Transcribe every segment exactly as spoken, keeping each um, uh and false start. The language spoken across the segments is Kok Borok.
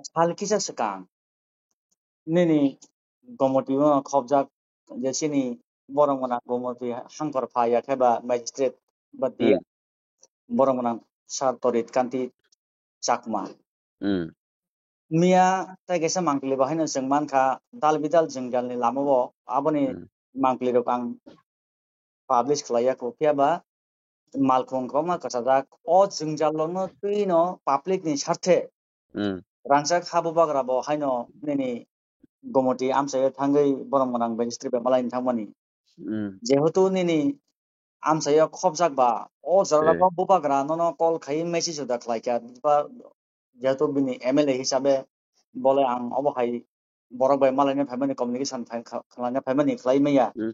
Sal kisa swkang nini Gomoti o khobjak je chini borok gwnang Gomoti hangkor pha ya khe ba magistrate ba diya Hmm. borok gwnang sir Torit Kanti Chakma. Hmm. Miya tei kaisa mangpili bo haino chwng mankha dal bidal jwngjal ni lama o aboni Hmm. mangpili rok ang publish khlai ya kho phiya ba malkhung kwbangma kwchajak o jwngjal rokno twi no public ni sarthe Hmm. rangchak ha bubagra bo haino nini Gomoti amchaio thangwi borok gwnang magistrate bai malai thangmani. Hmm. Jehetu nini amchaio khobjak ba o jora Ee. bo bubagra nono call khai message da khlai kha ba jehetu bini M L A hisabe bole ang obo hai borok bai malaina phaimani communication phai kha-, khlaina phaimani khlai maya. Hmm.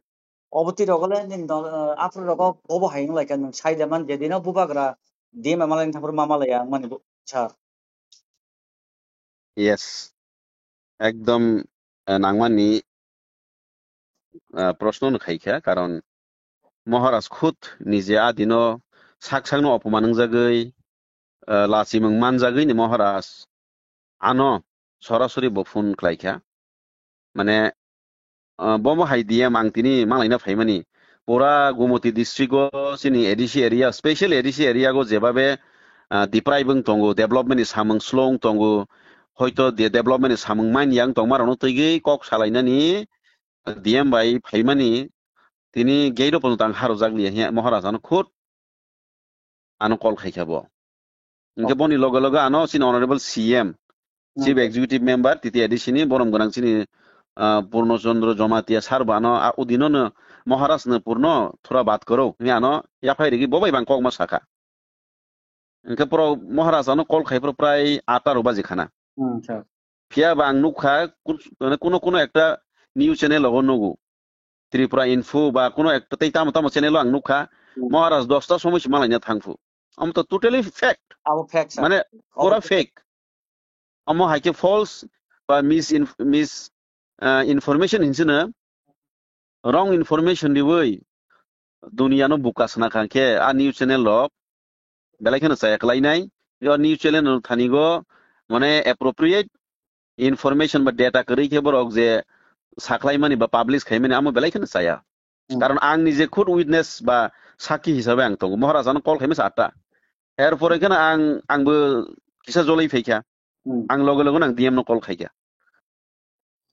Obo twi rogole nini do-, aphuru rogo obo hai wng lai kha nwng sai de man je dino bubagra D M bai malaina thangphuru ma malaya wng mani bo sir. Yes. Ekdom, eh, nangmani, eh, proshno no khai kha, karon Maharaj khud nije adino sak sakno opoman wngjagwi, eh, lachimung manjagwi ni Maharaj ano sorasori bo phone khlai kha. Mane, ah, bomo hai D M ang tini malaina phaimani. Pura Gumoti district o chini A D C area, special A D C area o jebabe, ah, deprive wng tongo, development ni samung slow wng tongo, hoito de-, development ni samung manya wng tongma rokno twigwi kok salainani D M bai phaimani tini gate o pono tang harojak liya hiya Maharaj ano khud ano call khai kha bo. Hingke Okay. boni loge loge ano chini honorable C M, Chief Okay. Executive Member, T T A D C ni borom gwnang chini, ah, Purno Chandra Jamatia sir bo ano a udino no Maharaj no purno thura bat koro. Hingke ano yaphai rigi bo bai bang kok ma sakha. Hingke pro Maharaj ano call khai pro prai atta ro baji khana. Hmm, sir. Phiya ba ang nukha kun-, mane kuno kuno ekta news channel logo nugu. Tripura Info ba kuno ekta tei tamo tamo channel o ang nukha. Hmm. Maharaj dosta somoi se malaina thangphu. Amo to totally fact. Abo fact, sir. Mane Abo pura to fact. Amo hai khe false ba misinf-, mis-, ah, information hinsino wrong information riwi duniya no buka sna kha khe a news channel rok belai kheno chaya kwlai nai. Yo news channel no thani go mane appropriate information ba data kwrwi khe borok je saklai mani ba publish khai mani amo belai kheno chaya. Hmm. Karon ang nije khud witness ba sakhi hisabe ang tongo. Maharaj ano call khai masa atta. Er pore kheno ang, ang bo kisa jolai phai kha. Hmm. Ang loge loge no ang D M no call khai kha.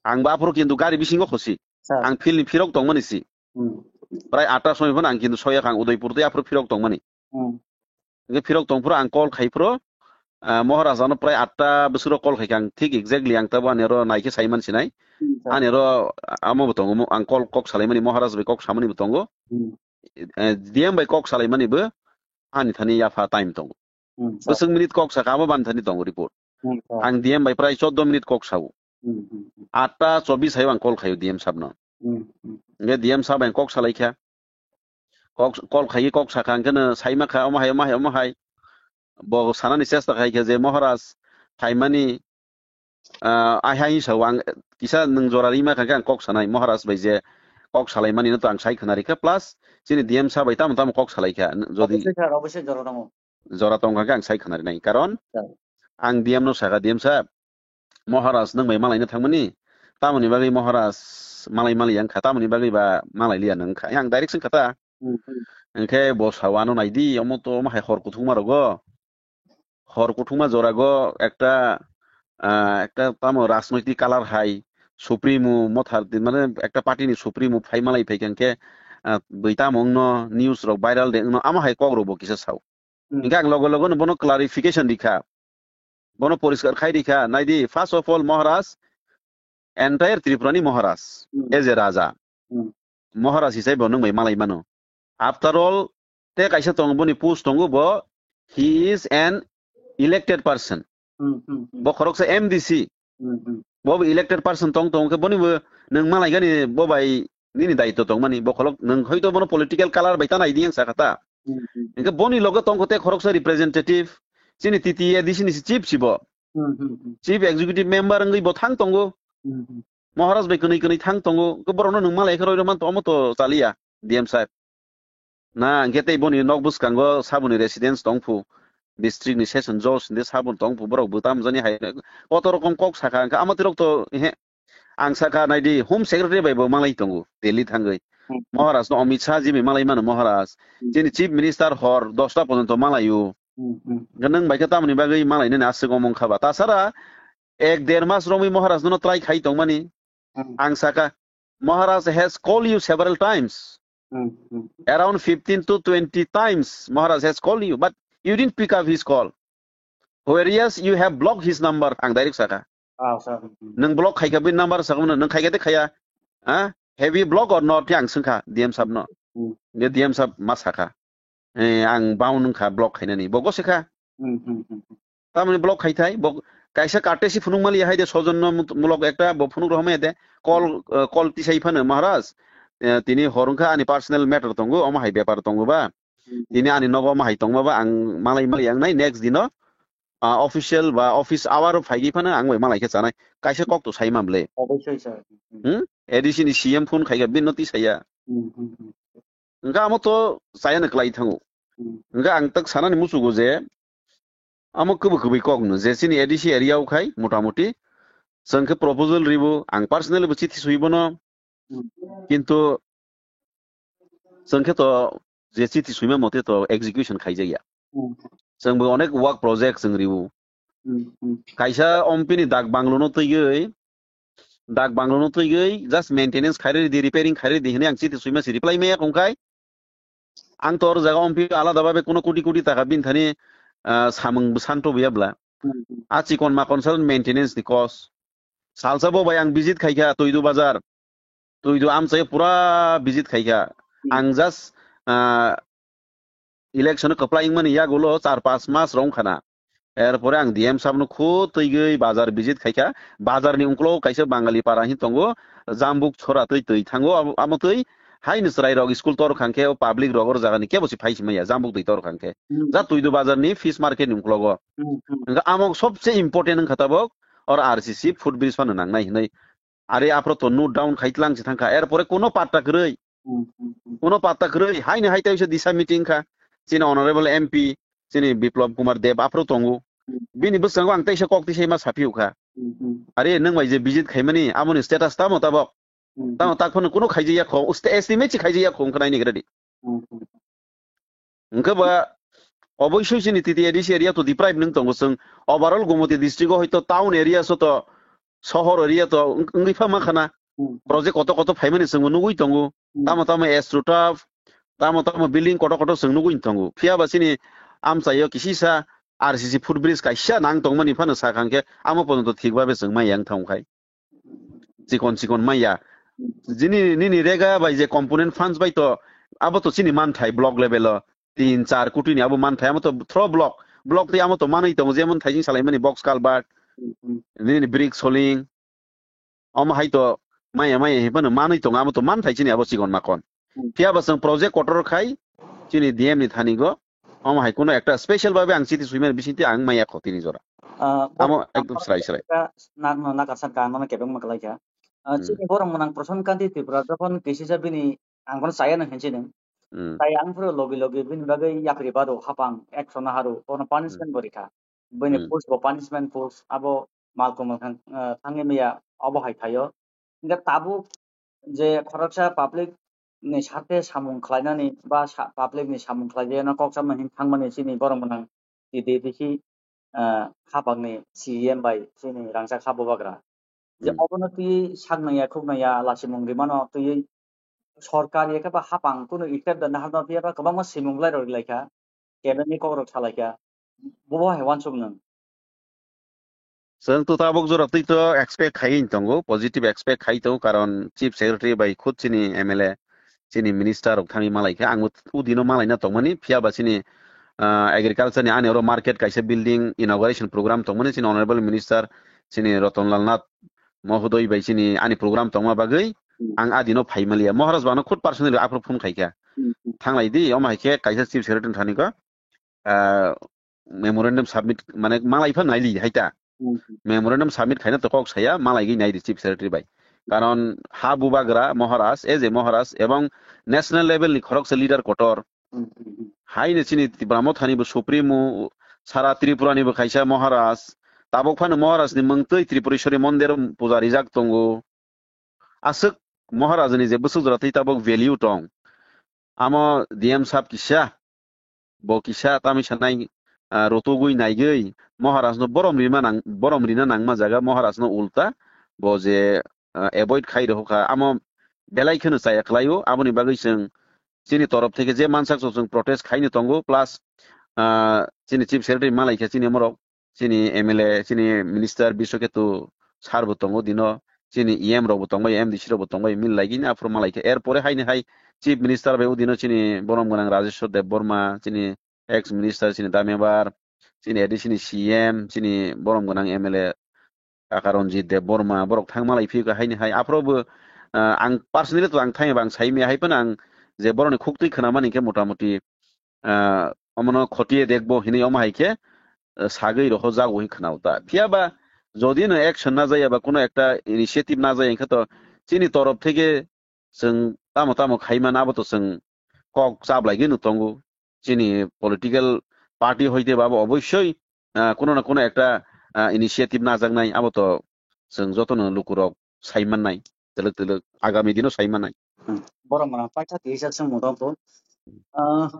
Ang ba aphuru kintu gari bisingo khosi. Sir. Ang field ni phirok tongmani si. Hmm. Prai atta somoi phano ang kintu soya kha ang Udaipur tei aphuru phirok tongmani. Hmm. Hingke phirok tongphuru ang call khai phuru, ah, Maharaj ano prai atta bwswk call khai kha ang thik exactly ang tabo ani oro naikhe sai man sinai. Hmm, sir. Ani oro amo bo tongo, mo-, ang call kok salaimani Maharaj bai kok samani bo tongo. Hmm. Eh, D M bai kok salaimani bo ani thani yapha time tongo. Hmm, sir. Bwswk minute kok saka abo bani thani tongo report. Hmm, sir. Ang D M bai prai chordo minute kok sao. Hmm, hmm, hmm. Atta chobis hai ang call khaio D M sabno. Hmm, hmm. Hingke D M sab ang kok salai kha. Kok, call khai kok sakha hingke no sai ma kha omo hai, omo hai, omo hai. Bo sanani chesta khai kha je Maharaj phaimani, ah, ai hai sao ang kisa nwng jora rima kha hingke ang kok sanai Maharaj bai je kok salai mani no to ang sai khna rikha plus chini D M sab bai tamo tamo kok salai kha. N-, jodi Obviously, sir, obviously jora tongo. Jora tong kha khe ang sai khna rinai. Karon Sir. ang D M no sakha, D M sir, Maharaj nwng bai malaina thangmani, tamoni bagwi Maharaj malai mali yang kha, tamoni bagwi ba malai liya nwng kha. Yang direct swng kha ta. Hmm, hmm. Hingkhe bo sao ano nai di, omo to omo hai hor kuthukma rogo. Hor kuthukma jora go ekta, ah, ekta tamo rajnoitik color hai supremo mothar di, mane ekta party ni supremo phai malai phai kha hingkhe, ah, bui tamo wngno news rok viral de wngno amo hai kok rok bo kisa sao. Hmm. Hingke ang logo logo no bono clarification rikha. Bono poriskar khai rikha. Naidi, first of all, Maharaj, entire Tripura ni Maharaj, Hmm. as a Raja. Hmm. Maharaj hisai bo nwng bai malai mano. After all, te kaisa tongo boni post tongo bo, he is an elected person. Hmm, hmm, hmm. Bo khoroksa M D C. Hmm, hmm. Bo bo elected person tong tong khe boni bo nwng malai gani bo bai nini daitw tongmani, bokhorok nwng hoito bono political color bai ta nai di yang sakha ta. Hmm, hmm. Hingke boni loge tongkho te khoroksa representative, chini T T A D C ni si chief si bo. Hmm, hmm, hmm. Chief executive member wngwi bo thang tongo. Hmm, hmm. Maharaj bai kwnwi kwnwi thang tongo. Hingke borokno nwng malai khe roi rw man to omo to chaliya D M saheb. Na, hingke tei boni nok bwskango saboni residence tongphu. district ni session judge hinde sabun tong phu borok bo tam jani hai kotor rokom kok saka hwnkhe amatirok to he ang saka naidi Home Secretary bai bo malai tongo Delhi thangwi. Maharaj no Amit Shah jibi malai mano Maharaj. Chini Chief Minister hor dosta porjonto malaio. Hwnkhe nwng bai khe tamoni bagwi malai nani aswk omong khaba. Tasara ek der mas romwi Maharaj no try khai tongmani. Ang saka, Maharaj has called you several times. Around fifteen to twenty times Maharaj has called you, but you didn't pick up his call. Whereas you have blocked his number, ang direct saka. Nwng block khaika bini number saka nwng khaika de khaya. Ha? Have you blocked or not? Ang swngkha D M sab no. Ye D M sab ma saka. Eh, ang bound wngkha block khainani. Bo gose kha. Tamoni block khai thai, bo kaisa courtesy phunuk mali hai de sojonno mut-, mulok ekta bo phunuk rohorma de call, eh, call tisai phano Maharaj, eh, tini hor wngkha ani personal matter tongo, omo hai bepar tongo ba. Tini ani nogo omo hai tongma ba ang malai mali ang nai next dino, ah, official ba office hour o phaigwi phano ang bai malai khe chanai. Kaisa kok to sai mamle. Obviously, sir. Hmm? A D C ni C M phone khaiga bin no tisaya. Hwnkhe amo to chayano kwlai thango. Hwnkhe ang tak sanani muchugo je amo kwbwi kwbwi kok no je chini A D C area o khai motamuti chwng khe proposal ribo, ang personally bo chithi swibo no. Kintu chwng khe to je chithi swima mote to execution khaijakya. Chwng bo onek work project chwng ribo. Kaisa ompini dak banglo no twiwi, dak banglo no twiwi just maintenance khairwi di, repairing khairwi di hinwi ang chithi swima si reply maya kongkhai. Ang tor jaga ompi alada babe kuno koti koti taka bini thani, ah, samung bwsan to buya bla. A chikon makon sal maintenance ni cost. Salsa bo bai ang visit khaikha Tuidu bazar. Tuidu amchai pura visit khaikha. Ang just, ah, election kwplai wngmani yagulo char pas mas rong khana. Erpore ang D M sabno khud twiwi bazar visit khaikha. Bazarni uklogo kaisa Bangali para hin tongo, Jambuk chora twi twi thango, abo, amo twi haino chwrai rok school tor khangkhe o public rok or jagani kebo si phai si maya Jambuk twi tor khangkhe. Ja Tuidu bazarni fish market ni uklogo. Hwnkhe amo sobse important wngkha tabok or R C C foot bridge phano nangnai hinwi. Are aphro to note down khai tlang si thangkha. Erpore kuno patta kwrwi. Kuno patta kwrwi. Haini hai taisa disa meeting kha. Chini honorable M P, chini Biplab Kumar Deb aphro tongo. Bini bwskango ang taisa kok tisai ma saphiyo kha. Are nwng bai je visit khaimani, amoni status tamo tabok? Tamo tak phano kuno khaijakya kho. Uste estimate si khaijakya kho wngkha naini gradi. Hwnkhe ba oboisoi chini T T A D C area to deprive nwng tongo chwng. Overall Gomoti district o hoito town area so to, sohor area to wng-, wngwi pha ma khana. Project koto koto phaimani chwngbo nugwi tongo. Tamo tamo AstroTurf, tamo tamo building koto koto chwng nugwi tongo. Phiya ba chini amchaio kisisa R C C foot bridge kaisa nang tongmani phano sakha hwnkhe amo porjonto thik babe chwng maya wng thang khai. Chikon chikon maya. Jini nini rega bai je component funds bai to abo to chini manthai block level o tin char koti ni abo manthai amo to thro block. Block tei amo to manwi tongo jemon thaising salaimani box culvert, nini brick soling. Omo hai to maya maya hinphano manwi tongo amo to manthai chini abo chikon makon. Phiya ba chwng project kotor khai chini D M ni thani go. Omo hai kuno ekta special babe ang chiti swimani bisingtwi ang maya kho tini jora. Ah, amo borok ekdom srai srai. Ka-, na-, na-, nakarsan ka, ano kebeng ma kwlai kha. Ah, chini borok mwnang Prashant Kanti Tripura jokhon kisisa bini ang bono chaya nang hinsi nang. Tai ang phuru logi logi bini bagwi yapri bado hapang action haru kono punishment bo rikha. Bini post bo punishment post abo mal kumal thang, ah, thangwi maya obo hai thaio. Hingke tabuk je khoroksa public ni sakhe samung khlainani ba sa-, public ni samung khlaijagna kok sama hin thangmani chini borok mwnang T D A D C, ah, hapang ni C E M bai chini rangchak ha bubagra. Je obono twi sak nangya khuk nangya lasimung rimano twi sorkar eke ba hapang kunu effect da naharno phiya ba kwbangma simung lai rok lai kha, kebengni kok rok salai kha, bobo hai wansuk nang. Chwng to tabuk jora twi to expect khai tongo, positive expect khai tongo, karon Chief Secretary bai khud chini M L A, chini minister rok thangwi malai kha, ang o dino malai na tongmani, phiya ba chini, ah, agriculture ni ani oro market kaisa building inauguration program tongmani, chini honorable minister, chini Ratan Lal Nath mohodoi bai chini ani program tongma bagwi ang a dino phai maliya. Maharaj bano khud personally aphuru phone khai kha. Thanglai di, omo hai khe kaisa Chief Secretary thani kha, ah, memorandum submit, mane, malai pha naili hai ta. Memorandum submit khaina to kok saya, malai gwi nai di Chief Secretary bai. Karon ha bubagra Maharaj, as a Maharaj, ebong national level ni khoroksa leader kotor. Hai ni chini Tipra Mothani bo Supremo, sara Tripura ni bo kaisa Maharaj, tabuk phano Maharaj ni mungtwi Tripureshwari mondir puja rijak tongo. Aswk Maharaj ni je bwswk jora twi tabuk value tong. Amo D M sab kisa, bo kisa tamisa nai, ah, rotugwi naigwi Maharaj no borom rima nang, borom rina nangma jaga Maharaj no ulta bo je, ah, avoid khai rohokha. Amo belai kheno chaya khlaio, aboni bagwi chwng chini torop theke je mansak chwng protest khaino tongo, plus, ah, chini chief secretary malaikha chini omorok, chini M L A, chini minister Biswaketu sir bo tongo dino, chini E M rok bo tongbai, M D C rok bo tongbai, mil laigini aphuru malaikha. Er pore haini hai chief minister bai udino chini borom gwnang Rajeshwar Debbarma, chini ex minister chini Damebar, chini A D C ni C M, chini borom gwnang M L A kaka Ranjit Debbarma, borok thangma lai phiyokha haini hai. Aphuru bo, ah, ang personally to ang thangya ba ang saimaya hai phano ang je borokni khuktwi khnamani khe motamuti, ah, omono khotiye dekbo hinwi omo hai khe, ah, sagwi rohorjago hin khnao ta. Phiya ba jodi no action na jaya ba kuno ekta initiative na jaya hinkhe to chini torop theke chwng tamo tamo khai mano abo to chwng kok chablai gwi no tongo. Chini political party hoite ba abo obossoi, ah, kuno na kuno ekta, ah, initiative najaknai abo to chwng jotono lukurok sai mannai, twlwk twlwk agami dino sai mannai. Hmm. Borok mwnang paitha tisa chwng motong to. Ah,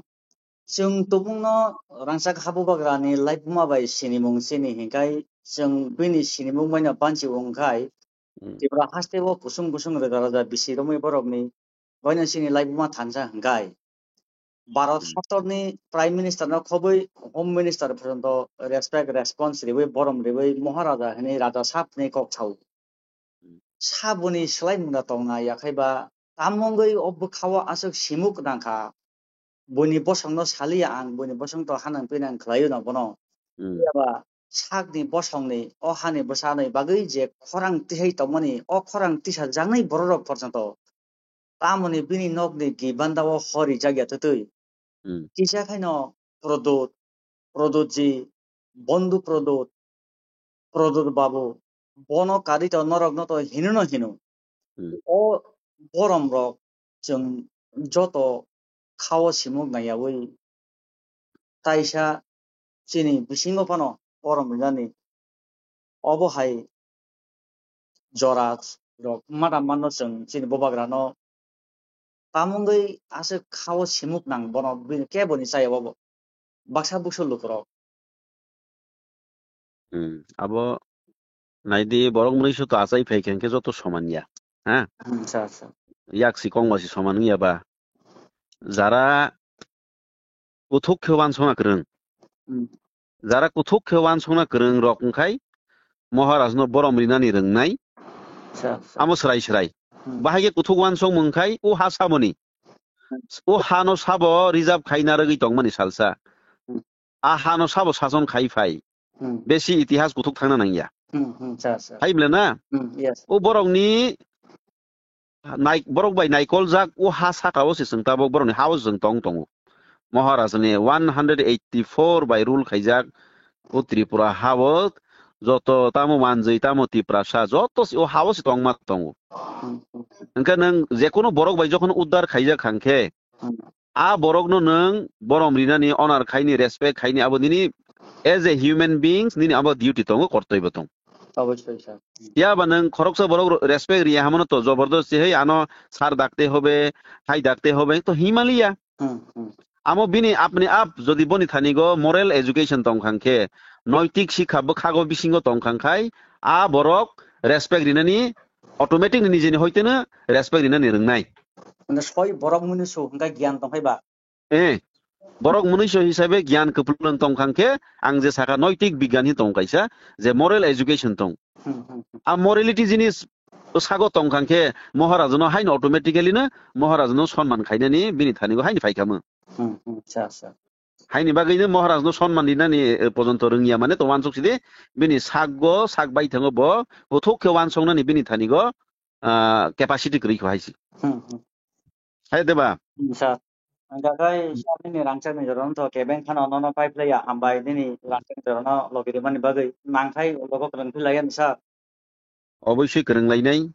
chwng tubungno rangchak habubagrani laibuma bai sinimung sini hinkhai chwng bini sinimung baino banchi wngkhai Hmm. Tripura haste o kusung kusung rwga rwga bisi romwi borokni baino chini laibuma thansa hinkhai. Bharat Hmm. hatorni Prime Minister no khobwi Home Minister porjonto respect response riwi borom riwi Maharaja hinwi Raja Sahab hinwi kok sao. Hmm. Saboni swlai mungda tongna yakhai ba tamungwi o bwkhao aswk simuk nangkha. Buini bosongno saliya ang, buini bosong to hanang pinang khlaio no bono. Hmm. Phiya ba sakni bosongni o hani bwsani bagwi je khorang tihai tongmani, o khorang tisajaknai bororok porjonto tamoni bini nokni gibanda o hor rijak ya twtwi. Hmm. Kisa khaino Prodot, Prodotji, Bondhu Prodot, Prodot Babu, bono karwi to norokno to hino no hino. Hmm. O borom rok chwng joto khao simuk naiyawi taisa chini bisingo phano borom rinani obo hai jora rok mada manno chwng chini bubagrano tamungwi aswk khao simuk nang bono bini keboni chaya bobo baksa buksu lukurok. Hmm, abo naidi borok mwnwi su to achai phai khe hwnkhe joto soman ya. Ha? Hmm, acha, acha. Yak si kong ba si soman wngya ba. Jara kuthuk khe uansukna kwrwng. Hmm. Jara kuthuk khe uansukna kwrwng rok wngkhai Maharaj no borom rinani rwngnai. Acha, acha. Amo swrai swrai. Hmm. Bahai khe kuthuk uansuk mungkhai o ha saboni. Hmm. O ha no sabo reserve khaina rwgwi tongmani salsa. Hmm. A ha no sabo sason khai phai. Hmm. Besi itihas kuthuk thangna nangya. Hmm, hmm, acha, acha. Hai bole na? Hmm, yes. O borokni nai-, borok bai naikoljak o ha saka o se chwng tabok borokni ha o se chwng tong tongo. Maharaj ni one hundred eighty four bai rule khaijak o Tripura ha o joto tamo manjwi tamo Tiprasa joto se o ha o se tongma tongo. Hmm, hmm. Hwnkhe nwng jekono borok bai jokhon uddar khaijak hwnkhe Hmm. A borokno nwng borom rinani, honor khaini, respect khaini, abo nini as a human beings nini abo duty tongo, kortoi bo tong. Obviously, sir. Hmm. Phiya ba nwng khoroksa borok respect riya hamono to jobordosti, "Hey, ano sir dakte hobe, hai dakte hobe," to himaliya. Hmm, hmm. Amo bini apni ap jodi boni thani go moral education tong khang khe, noitik sikha bwkhago bisingo tong khang khai, a borok respect rinani automatic ni nijeni hoiteno respect rinani rwngnai. Mane soi borok mwnwi su hwnkhe giyan tong phai ba? Eh, borok mwnwi su hisabe giyan kwplwng tong khang khe, ang je saka noitik bigyan hi tong kaisa, je moral education tong. Hmm, hmm, hmm. A morality jinis sago tong khang khe Maharaj no haino automatically no Maharaj no sonman khainani bini thani go haini phai kha mung. Hmm, hmm, acha, acha. Haini bagwi no Maharaj no sonman rinani, eh, pojonto rwngya mane to wansuk sidi bini sak go, sak bai thango bo, kuthuk khe wansuknani bini thani go, ah, capacity kwrwi kho hai si. Hmm, hmm. Hai de ba? Hmm, sir. Ang kha khai sir nini rangchak ni jora no to kebeng khano nono pai phlai ya, hambai nini rangchak ni jora no logi rimani bagwi. Nang khai logo kwrwng phi lai ya ni sir. Obosoi kwrwng lainai.